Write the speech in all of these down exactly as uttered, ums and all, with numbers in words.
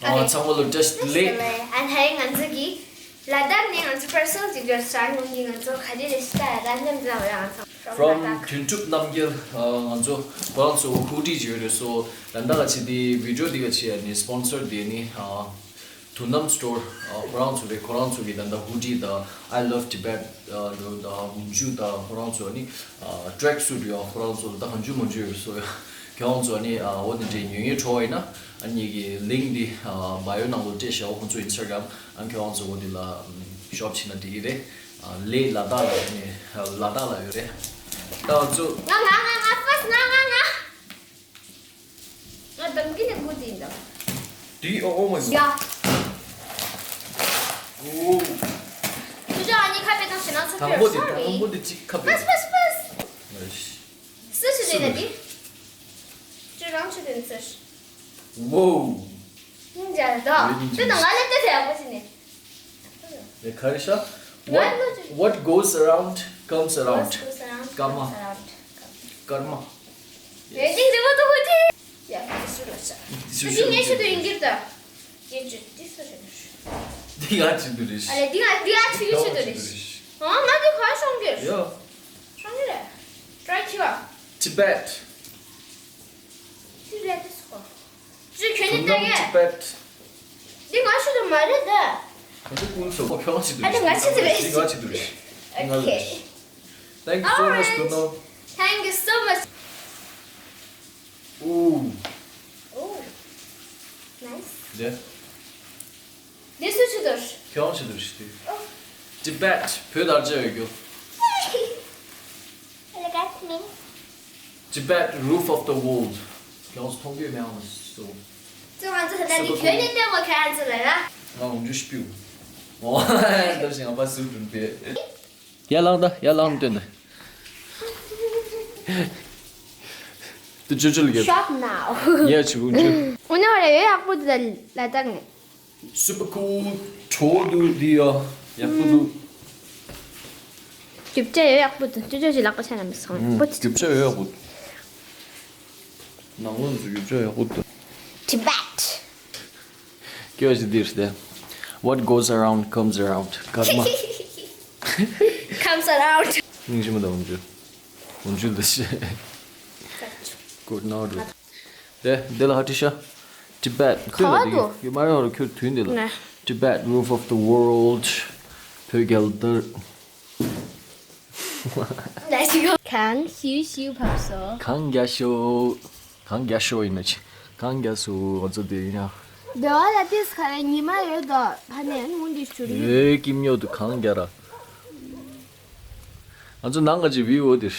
ཨ། ཚང་མ་ལ་བཀྲ་ཤིས་བདེ་ལེགས། ཨ་ནི་ང་ཚོ་གི་ལ་དྭགས་ནས་ང་ཚོ་པར་སོན་ཅིག་ཡོད་ས་ནང་གི་ང་ཚོ་ག་རེ་རེད་ཤི་ད་ར་ནམ་ཛ་ཡང་ཚོ། From From Ladakh. ཐུན་གྲུབ་རྣམ་རྒྱལ། ཨ། ང་ཚོ་ཁོ་རང་ཚོ་ཧུ་ཌི་ཅིག་ཡོད་རེད། སོ་ད་ལྟ་ང་ཚོ་དེ་བི་ཌི་ཡོ་དེ་ག་ཆེ་ནི་སྤོན་སར་དེ་ནི། ཨ། ཐུན་ནམ་སི་ཊོར། ཨ། ཁོ་རང་ཚོ་རེད། ཁོ་རང་ཚོ་གི་ད་ལྟ་ཧུ་ཌི་དང་I love Tibet། ཨ། དང་འོག་འཇུག་དང་ཁོ་རང་ཚོ་ནི། ཨ། ཊེག་སུཊ་ཡང་ཁོ་རང་ཚོ་ད་ཧ་ཅུ་མ་ཅུ་ཡོད་སོ་ཡ། ཁྱེད་རང་ཚོ་ནི། ཨ། འོ་དེ་འདྲའི་ཉོ་ཉོ་འཕྲོ་བ་ཡིན་ན། ཨ། ངེད་ཀྱི་ལིང་ཀི་འདི། ཨ། བ་ཡོ་ནང་ལ་སྤྲད་བཞག་ཁོང་ཚོ་ཨིན་སི་ཊ་གྷ་རམ། ཨ། ཁྱེད་རང་ཚོ་འོ་དེ་ལ་ཤོབ་བྱས་ན་འགྲིག་གི་རེད། ཨ། ལེ་ལ་དྭགས་ལ་ནི། ལ་དྭགས་ལ་ཡོད་རེད། ད་ང་ཚོ། ང་ང་ང་ང་ཕར་སི་ང་ང་ང་། ང་དམ་གི་ནས་འགོ་འཛིན་དང་། དེ། ཨོ། ཨོ་མའི་གོཌ། ཡ། ཨོ། ཅོ་ཅོ་ཨ་ནི་ཁ་པེ་དང་ཞེ་ན་ཚོ། དང་པོ་དེ། སོ་རི། དང་པོ་དེ་གཅིག་ཁ་པེ། ཕས་ཕས་ཕས། ཨེ་ཤི། སུ་ཞིག་རེད་ན་དེ། ཅོ་རང་ཆུ་དོན་ཚོར། ཝོ། ཉིན་ཇ་རེད་དོ། ཉིན་ཇ། དེ་དང་ང་ལ་དེ་ཟེར་ཡག་པོ་ཞིག་ནས། ཨེ། ག་རེ་ཤག What, what goes around comes around. What goes around comes around. Karma. Karma. རེད་ཅིག་རེད་པ་ཏོ་ཧོ་ཅི། ཡ། དེ་སུ་རེད་ཤག་དེ་སུ་ཅི་ངས་ཆུ་དུ་ཡིན་གྱིར་ད། ཡེ་ཅི་དེ་སུ་རེད། འདི་ང་ཆུ་དུ་རེད། ཨ་ལེ་འདི་ང་འདི་ང་ཆུ་ཡུ་ཆུ་དུ་རེད། ཨ། ང་འདི་ག་ཤོང་གྱིར། ཡ། ཤོང་གྱིར་རེད། ཊ་རའི་ཁྱི་བ། Tibet. ཅི་རེད་དེ་སུ་གོ། ཅི་ཁྱོད་ནི་ལྟ་གས། Tibet. འདི་ང་ཆུ་དུ་མ་རེད་ད། ང་ཚོ་ཀུན་སོ་ཁོ་ཁྱོད་ཆུ་དུ། ཨ་ལེ་ང་ཆུ་དུ་རེད། འདི་ང་ཆུ་དུ་རེད། Okay. Thank you so much, Alright. Bruno. Thank you so much. Ooh. Oh. Nice. Yeah. འདི་སུ་ཆུ་དུ། ཁྱོད་ཆུ་དུ་ཞིག་དེ། ཨོ། Tibet བོད་དར་ཆ་ཡོད་རྒྱུ། Look at me. Tibet, roof of the world. ཁྱོད་མཐོང་རྒྱུ་མེད་ཨང་སོ། ཙི་ང་ཚོ་ད་འདི་ཁྱོད་ནི་ལྟད་མོ་ཁ་ཚོ་ལ་ར། ང་འོང་རྒྱུ་ཤི་པིའུ། ཨོ། ད་བཞིན་ཨ་ཕ་སུ་དྲུན་པས། ཡར་ལངས་ད། ཡར་ལངས་སྟོན་ད། དུ་ཅོ་ཅོ་ལ་གྱུར། Shop now. ཡ་ཆུ་བུ་ཅུ། འོ་ན་རེ་ཡོད་ཡག་པོ་འདུག་ད་ལ་དྭགས་ནས། Super cool. གྲོ་འདུག་འདི་ཡ། ཡག་པོ་འདུག་རྒྱུ་ཆ་ཡོད་ཡག་པོ་འདུག་ཅོ་ཅོ་ཞིག་ལག་པ་ཆ་ན་མི་སོང་། ཨུམ། པོ་ཅི། རྒྱུ་ཆ་ཡོད་ཡག་པོ་འདུག་ནང་ལོགས་སུ་རྒྱུ་ཆ་ཡག་པོ་འདུག Tibet. སྐྱོ་ཞིག་འདིར་སྟེ། What goes around comes around. Karma. Comes around. སྙིང་རྗེ་མོ་དང་འོམ་ཆུ། འོམ་ཆུ་འདི་ཤེས། Good night. དེ་འདི་ལ་ཧ་ཏི་ཤ། Tibet. ག་བ་འདུག་ཡོད་མ་རེད་ཁྱོད་དུས་འདི་ལ། ནས། Tibet, roof of the world. བོད་རྒྱལ་དར། གངས་ཤུ་ཤུ་བབས་སོ། གངས་རྒྱ་ཤོ། གངས་རྒྱ་ཤོ་ཡིན་ན་ཆི། གངས་རྒྱ་སོ་ང་ཚོ་དེ་ཡིན་ཡ། དེ་བ་ལ་ཏིས་ཁ་རེ་ཉི་མ་ཡོད་དོ། ཕ་ནས་ངུ་འདི་ཞུ་རི། ཨེ་ཀིམ་ཉོ་དུ་གངས་རྒྱ་ར། ང་ཚོ་ནང་ག་ཅི་བི་འོ་དེ།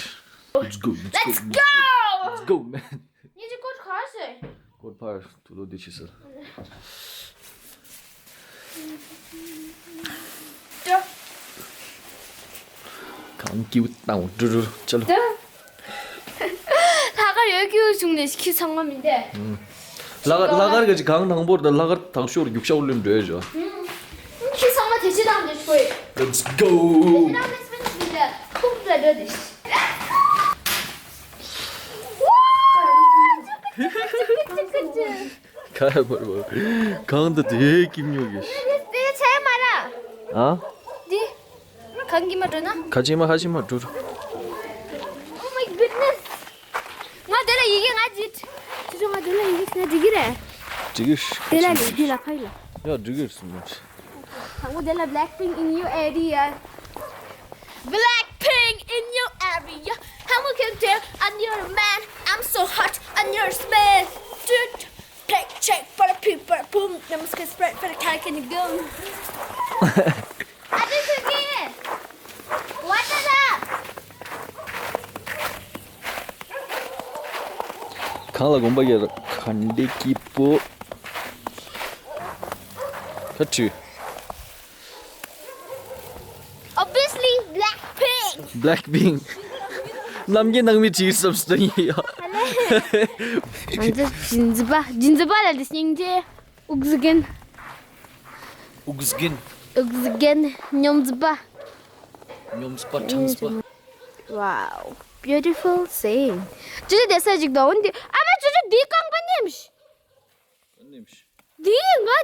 Let's go, let's go, let's go. Let's go, man. ཉིན་གཅིག་ཀོ་ཁ་ཟེར། ཀོ་ཕར་དུ་ལོ་དེ་ཆི་ཟེར། ཏོ། གངས་སྐྱིད་བཏང་འགྲོ་འགྲོ་ཅ་ལོ། ཏོ། ལྷག་དཀར་ཡོད་ཀྱི་བྱུང་ནས་ཁྱི་ཚང་མ་མི་འདས། ལྷག་དཀར་ལྷག་དཀར་གྱི་གངས་དང་པོར་དང་ལྷག་དཀར་དང་ཤོར་རྒྱུག་ཤ་བོ་ལེན་འགྲོ་ཡ་བྱོ། ཁྱི་ཚང་མ་དེ་ཕྱི་དང་དེ་ཤོད། Let's go. དེ་ཕྱི་དང་དེ་ཕྱི་དང་དེ་ཁུག་ལ་འགྲོ་དེ། ཁ་བར་བར། གང་ད་དེ་ཀིམ་ཉོ་གི། དེ་ཆེ་མ་ར། ཨ། འདི། གང་གི་མ་འགྲོ་ན། ཁ་ཆེ་མ་ཁ་ཆེ་མ་འགྲོ། Oh my goodness. ང་དེ་ལ་ཡི་གེ་ང་ཇིད། ཅི་ང་དེ་ལ་ཡི་གེ་ང་འགྲིག་གི་རེད། འགྲིག་གི། དེ་ལ་ལས་འདི་ལ་ཕ་ཡི་ལ། ཡ་འགྲིག་གི་སུ་མ། ཧ་མོ་དེ་ལ་Blackpink in your area. Blackpink in your area. ཧ་མོ་can tell I'm your man. I'm so hot. I'm your man. Dude, check, check, para pee, para boom. Namaskar, spread, para kai, can you go? ཨ་ཅེ་ཆུ་ཀི། What is up? གང་ལ་དགོངས་པ་རྒྱལ་ག་འདྲེ་སྐྱིད་པོ། ཁ་ཁྲུ། Obviously, Blackpink. Blackpink. རྣམ་རྒྱལ་ནང་མི་བྲིས་སམ་སྟོན་ཡིན་ཡ། ང་ཚོ་ཇིན་ཛི་པ་ཇིན་ཛི་པ་ལ་འདི་སྙིང་རྗེ། ཨུག་ཟི་གན། ཨུག་ཟི་གན། ཨུག་ཟི་གན་ཉོམ་ཛི་པ། ཉོམ་ཛི་པ་ཁྲམ་ཛི་པ། Wow, beautiful scene. ཅོ་ཅོ་དེ་ས་ཅིག་དང་འོན་ཏེ་ཨ་མ་ཅོ་ཅོ་འདི་རྐང་པ་ནེམ་ཤི། ནེམ་ཤི། འདི་ང་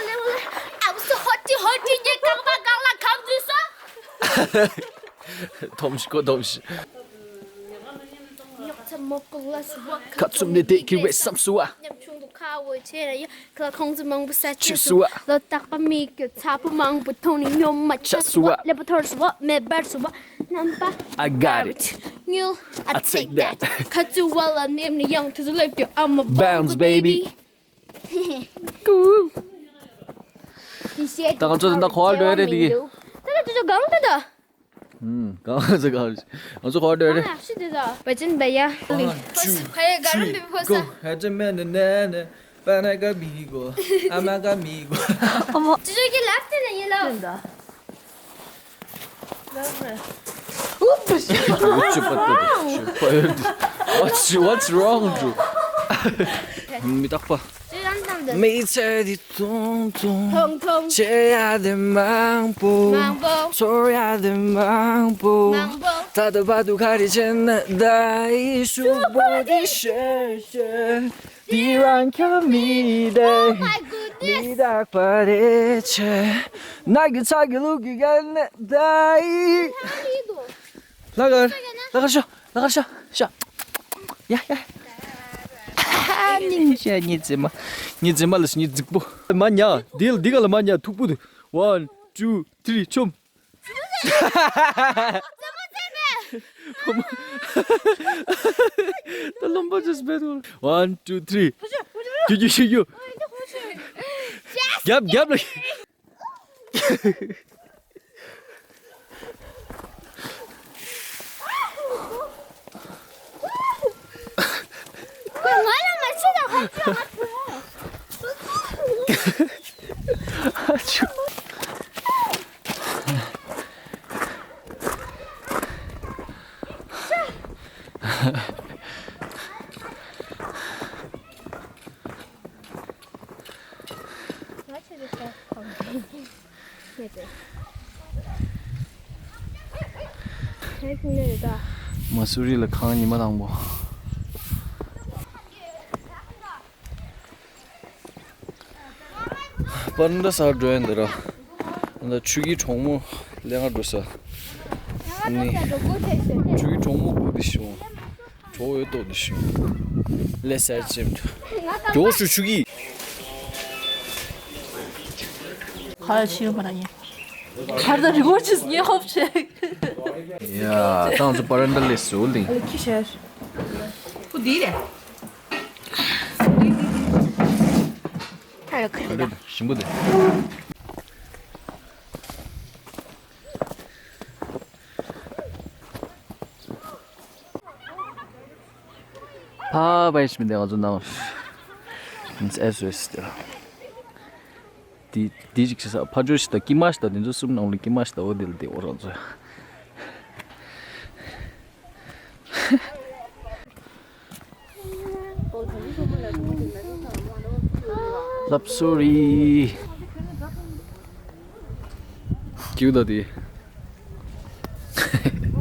ལེ་བ་ལེ། ཨ་བུ་སུ་ཧོ་ཏི་ཧོ་ཏི་ངའི་རྐང་པ་སྒང་ལ་གང་འཛུལ་སོང་། ཐོམ་ཤི་ཀོ་ཐོམ་ཤི། ཉག་ཚ་མོ་ཀོ་ལ་སུ་བ། ཁ་བཙུམ་ནས་བསྡད་ཀྱི་རེད་བསམ་སོང་བ། ཉམ་ཆུང་དུ་ཁ་འོ་ཆེ་ར་ཡ། ཁ་ཁོང་ཚོ་མང་པོ་ས་ཆུ་ཆེ་སོང་བ། ལོ་རྟག་པ་མི་སྐྱོ་ཚ་པོ་མང་པོ་མཐོང་ནས་སྙོམ་མ་ཆ་ཆ་སོང་བ། སོང་བ། ཀླད་པ་འཐོར་སོང་བ། མེ་འབར་སོང་བ། རྣམ་པ། I got it. དངུལ། I take that. ཁ་ཚུ་བ་ལ་ནེམ་ནས་ཡང་དུ་ཚུ་ལེབ་ཀྱོ། I'm a bounce baby. ད་ང་ཚོ་ད་ལྟ་ག་པར་འགྲོ་ཡ་རེད་འདི་གི། ད་ལྟ་དུ་ཚོ་གང་འདི་ད། ཧུམ། གང་ཚོ་གང་། ང་ཚོ་ག་པར་འགྲོ་ཡ་རེད། ཨ་ཤི་འདི་ད། བ་ཅན་བ་ཡ། One, two, three, go. ཧ་ཅང་མེད་ནི་ནས་ནས་པ་ན་ཀ་མི་གོ། ཨ་མ་ཀ་མི་གོ། ཨ་མ། ཅི་ཅི་གི་ལབ་དེ་ནས་ཡིན་ལབ། What's, what's wrong, Drew? མི་རྟག་པ། མི་ཚེ་འདི་ཐུང་ཐུང་། ཐུང་ཐུང་། བྱེད་ཡ་དེ་མང་པོ། མང་པོ། ཚོར་ཡ་དེ་མང་པོ། མང་པོ། ད་ལྟ་བར་དུ་ག་རེ་བྱས་ན་ད་ཡི་ཤུག་པོ་དེ་ཤེ་ཤེ། འདི་རང་ཁྱོད་མི་རེད། Oh my goodness. མི་རྟག་པ་རེད་ཆེ། ན་གི་ཚ་གི་ལུག་གི་གན་ད་ཡི། ལ་གར། ལ་གར་ཤོག་ལ་གར་ཤོག་ཤོག་ཡ་ཡ། ཉིན་ཤ་ཉི་རྫི་མ། ཉི་རྫི་མ་ལ་སི་ཉི་རྫིག་པོ། མ་ཉ། འདི་འདི་ག་ལ་མ་ཉ་ཐུག་པོ་དུ། One, two, three, ཆོམ། ད་ལོམ་པ་ཅོས་བེད། One, two, three. རྒྱུ་རྒྱུ་ཞུ་རྒྱུ། རྒྱབ་རྒྱབ་ལ། ཁོས་ང་ལ་མ་བྱེད་ན་ཧོབ་ཅོག་ང་ཐུག་ཨ་ཆུ། མ་སུ་རི་ལ་ཁང་ཉི་མ་དང་པོ། པར་འདྲ་སར་འགྲོ་ཡ་འདི་ར། ད་ཆུ་ཁྱི་གྲོག་མོ་ལས་ང་འགྲོ་ས། ནི། ཆུ་ཁྱི་གྲོག་མོ་སྒུག་དེ་ཤོང་། གྲོག་འོད་ཏོག་དེ་ཤོང་། ལས་སར་ཅེམ་འགྲོ། གྲོག་ཤུ་ཆུ་ཁྱི། ཁ་ཡ་ཆི་ཡོད་པ་ར་ཡིན། ཁར་ད་རི་བོ་ཆིས་ངས་ཧོབ་ཆེ། ཡ། ཏང་ཚོ་པར་འདྲ་ལས་སུ་ལིང་། ཁྱི་ཤར། ཁུ་དི་རེད། ད་ཡོད་ཁ་ལ་ཞིམ་པོ་དེ། ཕ་བའི་ཞིམ་དེ་ང་ཚོ་ནང་། ཨེ་སོ་ཨེ་སི་དེ། དེ་དེ་ཅིག་བྱེད་ས་ཕ་ཇོ་ཞིག་དང་ཀི་མ་ཞིག་དང་དེ་ཚོ་གསུམ་ནང་ལ་ཀི་མ་ཞིག་དང་འོ་དེ་ལ་དེ་འོ་རང་ཚོ། ལབ་སོ་རི། ཀྱུ་ད་དེ།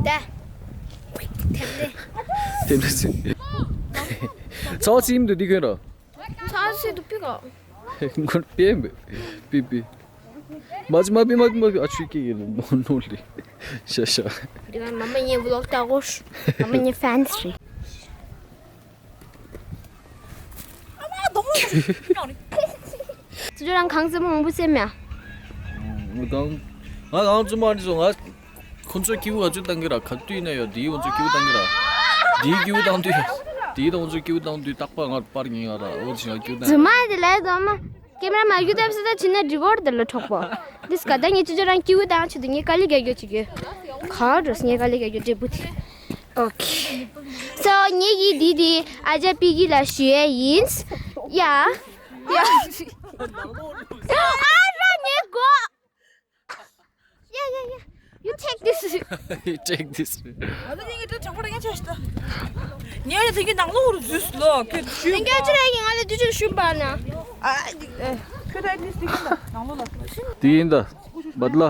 ད། ཐེམ་ལེ། ཐེམ་ལེ་སི། ཚའོ་ཚིམ་དུ་དེ་གོན་རོ། ཚའོ་ཚིམ་དུ་པི་གོ། ཁོ་པེ་པེ་པེ་པེ། མ་ཅི་མ་པི་མ་པི་མ་པི་ཨ་ཆུ་ཀེ་ཡེ་ནོ་ནོ་ལེ། ཤ་ཤ། དེ་ག་མ་མ་ཉེ་བློག་ལྟ་གོ། མ་མ་ཉེ་ཕན་སི་རེད། ཅི་ཅོ་རང་གང་ཙམ་མང་པོ་སེམས་ཡ། ང་གང་ང་གང་ཙམ་མ་རེད་སོང་ང་། ཁོ་ཚོས་སྐྱིད་པོ་ག་ཚོད་བཏང་གི་ར་ག་དུས་ན་ཡོད་དེའི་ཁོ་ཚོས་སྐྱིད་པོ་བཏང་གི་ར། དེའི་སྐྱིད་པོ་བཏང་དུས་དེའི་ཁོ་ཚོས་སྐྱིད་པོ་བཏང་དུས་རྟག་པར་ང་པར་ཉན་ཡ་ར་འོ་ཅི་ང་སྐྱིད་པོ་བཏང་། རྫུན་མ་དེ་ལས་རྫུན་མ། ཀེ་མ་ར་མ་གཡུག་ཐབས་སུ་ད་ཕྱིན་ན་འགྲིག་གོ་ར་དེ་ལ་གྲོགས་པོ། འདི་སྐད་ད་ངས་ཅི་ཅོ་རང་སྐྱིད་པོ་བཏང་ཆེད་དུ་ངས་དཀའ་ལས་རྒྱག་རྒྱུ་བྱེད་རྒྱུ། ག་རུ་ངས་དཀའ་ལས་རྒྱག་རྒྱུ་འབྲས་བུ་དེ། ཨོ་ཁེ། སོ་ངས་ཡི་དེ་དེ་ཨ་ཅག་པི་གི་ལ་ཞུ་ཡས་ཡིན། ཡ། ཡ། Take this. ཨ་ནི་ངས་དྲ་དྲག་པོ་ར་ངས་ཆ་ཤི་ད། ངས་ཡ་དེ་གི་ནང་ལོགས་རུ་འཛུལ་ལོ་ཁྱོད་ཤུ། ངས་ཅི་རེད་ང་ལ་དུས་ཚོད་ཤུ་པ་ན། ཨ་ཁྱོད་ད་ཨེ་ནི་སི་དེ་གི་ནང་ལོགས་ལ། དེ་ཡིན་ད། བཏླ།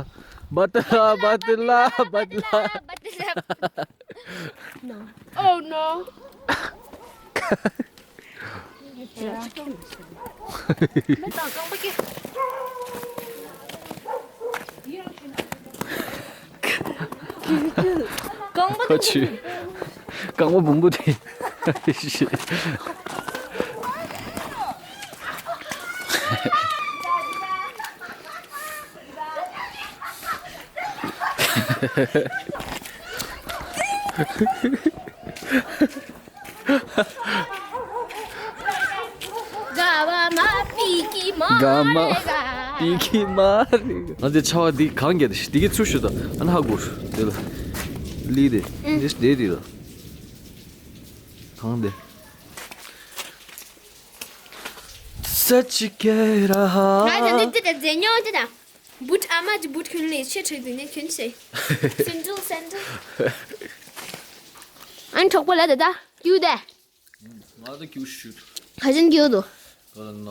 བཏླ། བཏླ། བཏླ། བཏླ། Oh no. ཁ་ཆུ། རྐང་པ་བུམ་པུ་དེ། ག་མ་པི་ཀི་མ་ག་མ་རེ་ག་པི་ཀི་མ་རེ་ག་ང་ཚོའི་ཆ་བ་འདི་གང་རྒྱག་འདི་གི་ཚུར་ཞུ་དང་ཨ་ན་ཧ་གོ་དེ་ལ་ལི་དེ་འདི་དེ་དེ་ལ་གང་དེ་ས་ཅི་ཀེ་ར་ཧ། ང་ཚོ་འདི་འདི་དང་རྫས་ཉོ་འདི་དང་། བུད་ཨ་མ་གྱི་བུད་ཁྱོད་ལས་ཆེ་ཁྲོད་དུ་ནས་ཁྱོད་ཆེ། སེན་ཌལ་སེན་ཌལ། ཨན་གྲོགས་པོ་ལ་ད་ད་ཀྱུ་དེ། ང་ད་ཀྱུ་ཤུད། ཁ་ཅན་ཀྱུ་དུ། ག་ལ་ན།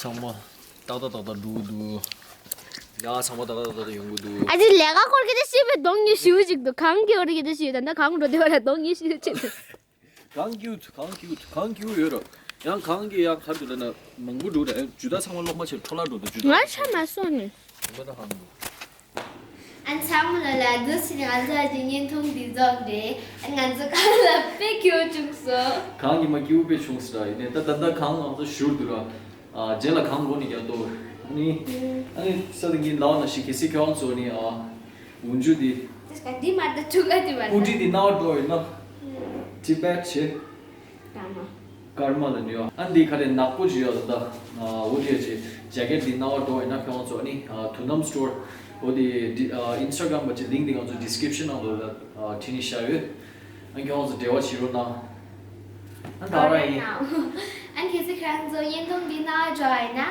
ཚང་མ་ཏག་ཏག་ཏག་ཏག་འགྲོ་གི་འདུག་ཡ་ཚང་མ་ཏག་ཏག་ཏག་ཏག་ཡོང་གི་འདུག་ཨ་ཅེ་ལས་ཀ་སྐོར་གི་དེ་ཤེས་པའི་གདོང་ཉེ་ཤུ་ཅིག་འདུག་གང་གི་འོར་གི་དེ་ཤེས་ད་ན་གང་འགྲོ་དེ་བ་ལ་གདོང་ཉེ་ཤུ་ཅིག་འདུག་གང་ཀྱུ་གང་ཀྱུ་གང་ཀྱུ་ཡོད་ར། ཡང་གང་གི་ཡང་གར་དུ་ལ་ན་མང་པོ་འགྲོ་ར་ཡང་ཇུ་ད་ཚང་མ་སློབ་མ་ཆེ་འཕྲོ་བརླག་འགྲོ་དུ་ཇུ་ད། ང་ཆ་མ་སོང་ནི། ང་ད་ཧང་འདུག་ཨན་ཚང་མ་ལ་ལ་འདུག་སེ་ང་ཚོ་ཨ་ཅེ་བརྙན་ཐུང་འདི་རྫོགས་རེད། ང་ཚོ་གང་ལ་དཔེ་སྐྱོ་བྱུང་སོང་། གང་གི་མ་སྐྱིད་པོ་དཔེ་བྱུང་སི་ར་ཡིན་ནས་ད་ད་ད་གང་ང་ཚོ་ཞུར་འདུག་ར། ཨ་རྗེས་ལ་གང་དགོ་ནི་རྒྱག་འདུག་ནི། ཨ་ནི་ས་དེ་གི་ལའོ་ན་ཤི་གེ་སི་ཁྱོད་ཚོ་ནི་ཨ། འུན་ཇུ་དེ། དེ་སྐད་འདི་མ་ད་ཐུག་ཨ་དེ་བ་ལ། ཨུ་ཏི་དེ་ནའོ་འགྲོ་ཡིན་ན། ཊི་བེཊ་ཆེ། ཀར་མ། ཀར་མ་ལ་ནི་ཡོ། ཨ་འདི་ཁ་རེ་ནག་པོ་ཅི་ཡོད་ད། ཨ་འུ་ཏི་ཅི་ཇེ་ཀེཊ་འདི་ནའོ་འགྲོ་ཡིན་ན་ཁྱོད་ཚོ་ནི་ཨ་དུ་ནམ་སི་ཊོར། འོ་དེ་ཨ་ཨིན་སི་ཊ་གྷ་རམ་པ་ཅི་ལིང་འདི་ང་ཚོ་ཌི་སི་ཀི་རིབ་ཤན་ནང་ལོ་ལ་ཨ་ཁྲིད་ནི་ཤ་ཡོད། ཨ་ཁྱོད་ཚོ་འབྲེལ་བ་བྱེད་རོགས་གནང་། ཨ་ད་ར་ཡིན། ཨ་ཁྱེད་ཚོ་ཁྱེད་ཚོ་བརྙན་ཐུང་འདི་ནའོ་འགྲོ་ཡིན་ན།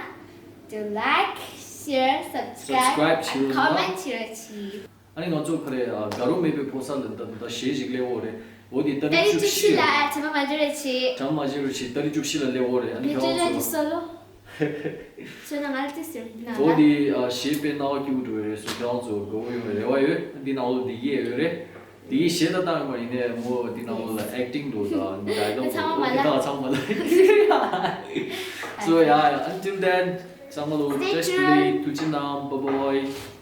Do like, share, subscribe, subscribe and བྱེད་རོགས་གནང་། Comment བྱེད་རོགས་གྱིས། ཨ་ནི་ང་ཚོ་ཁ་རེ་ཨ་དགའ་རོགས་མེད་པའི་ཕོ་གསར་ལ་ད་ད་གཞས་ཞིག་སླེབས་འོ་རེད། འོ་དེ་ཏ་རིག་ཏ་རིག་བཅུ་བཅུ་བཞི་ལ་ལ་ཨ་ཚང་མ་མ་འཇོར་རེ་ཆེ། ཚང་མ་མ་འཇོར་རེ་ཆེ་ཏ་རིག་བཅུ་བཞི་ལ་སླེབས་འོ་རེད། ཨ་ནི་ཁྱོད་ཚོ་ལ་ཇི་སོ་ལོ། ཁྱོད་ན་ང་ལ་ཏི་སེར་ན་འོ་ལ། དེ་ཨ་གཞས་དཔེ་སྣང་བ་སྐྱིད་པོ་འགྲོ་རེད་སོ། ཁྱོད་ཚོ་དགའ་བོ་ཡོང་བའི་རེ་བ་ཡོད། འདི་ནང་ལོ་འདི་གས་ཡོད་རེད། དེ་གཞས་ད་བཏང་ཡོད་མ་ཡིན་ནས་མོ་འདི་ནང་ལོ་ལ་ཨེག་ཊིང་འགྲོ་ད་ཌའི་ལོག་ཚང་མ་འགྲོ་མ་ལ། འདི་དག་ཚང་མ་ལ། So yeah, until then, ཚང་མ་ལོ་བཀྲ་ཤིས་བདེ་ལེགས། ཐུགས་རྗེ་གནང་། Bye bye.